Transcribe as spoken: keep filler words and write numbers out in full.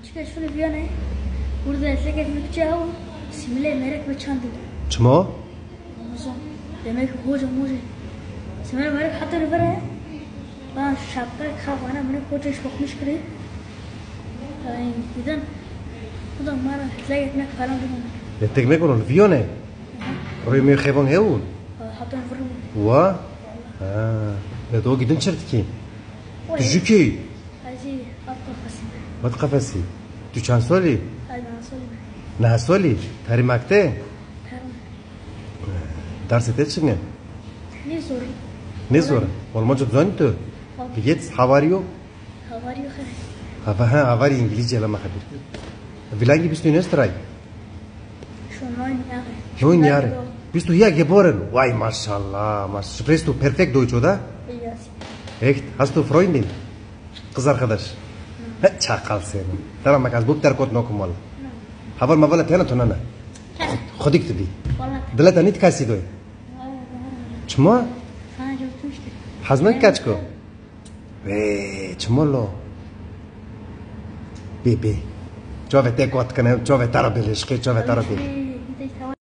Çike şunu Viyanê, burada etlek ekmek çağı, simile merek ve çandı. Çima? Ramazan, demek ki hoca moca. Simile merek hatta rivere. Ben şapka kavana bunu hoca iş bakmış kırı. Yani giden, bu da mara etlek ekmek falan dedim. Etlek ekmek onun Viyanê. Rüyü xevan hewun. Hatta rivere. Wa? Ha. Ne do gidin çirtki. Tu jükü. Azi, at kafasına. Bat kafesi. Tu çand solî? Aynen söyleme. Neha solî. Tarî makte. Tarım. Dersê te çi ne? Ne zor? Ne zor? Olmancı zanî tu? Jetzt, how are you? Havari yok. Hava ha, havari İngilizce lama xebir. Vilangî bîst û neh stray. Şu an aynı yani. Neun Jahre. Bist du hier geboren? Vay maşallah. Maş, sprichst du perfekt Deutsch, oder? Yes. Echt? Hast du Freundin? Kız arkadaş. He, çakal seni. Tamam bak, az bu der kot nokum wala. Havar mavala tena tonana. Xodik tu bî. Valla. Dila te nît kasî doy. Çima? Sana götmüştü. Haznak kaçko? Ve çima lo? Bê bê. Çavê te kot kene, çavê te ra bilişqê, çavê te ra bê.